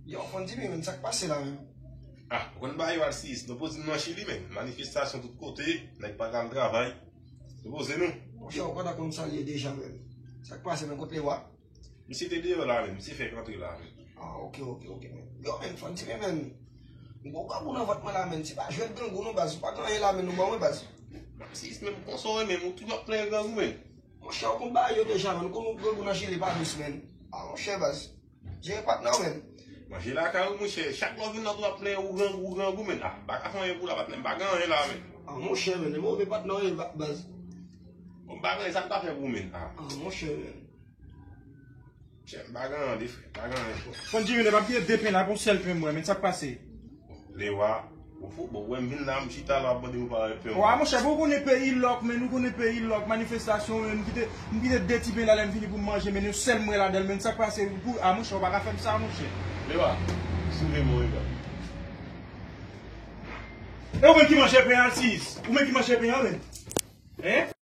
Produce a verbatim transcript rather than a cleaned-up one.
Yo, Fonn Dimi, men sa k pase la menm? Ah, ou konn bagay yo, Alsis. Nou poze nou nan Chili, men. Manifestasyon tout kote, nèg pa ka al travay. Nou poze nou. Monchè, ou pa ta konn sa l ye deja, men. Sa k pase, men, kote Lewa? Misye te deyò la, men. Misye fèk antre la, men. Ah, ok, ok, ok, men. Yo, men, Fonn Dimi, men. M gon grangou nan vant mwen la, men. Se pa jwèt grangou, non, baz. Ou pa gen anyen la, men, ou ban mwen, baz. Alsis, men, konsa w ye, men. Ou toujou ap plenyen grangou, men. Monchè, ou konn bagay yo deja, men. Ou konn grangou nan Chili pa dous, men. Ah, monchè, baz. Jere patnè w, men. Manje lakay ou, monchè. Chak lè w vin nan tou ap plenyen ou grangou, ou grangou, men. Ah, m pa ka fè anyen pou la, patnè. M pa gen anyen la, men. Ah, monchè, men, e move patnè w ye, ba-, baz. Bon, m pa gen anyen, sa m ka fè pou ou, men. Ah. Ah, monchè, men. Monchè, m pa gen anyen, de frè. M pa gen anyen, frè. Fonn Dimi, pa gen de pen la, gon sèl pen mwen, men sa k pase? Lewa, ou fou, bon, wè m vin la, m chita la, ap mande ou pa wè pen. Wa, monchè, bon, ou konnen peyi lòk, men, ou konnen peyi lòk, manifestasyon, men, m kite, m kite de ti pen la, lè m vini pou m manje, men, yon sèl mwen ladan l, men, sa k pase, pou, a, monchè, ou pa ka fè m sa, monchè. Lewa, sove mwen, Lewa. E ou menm ki manje pen an, Alsis? Ou menm ki manje pen an, men? Hein?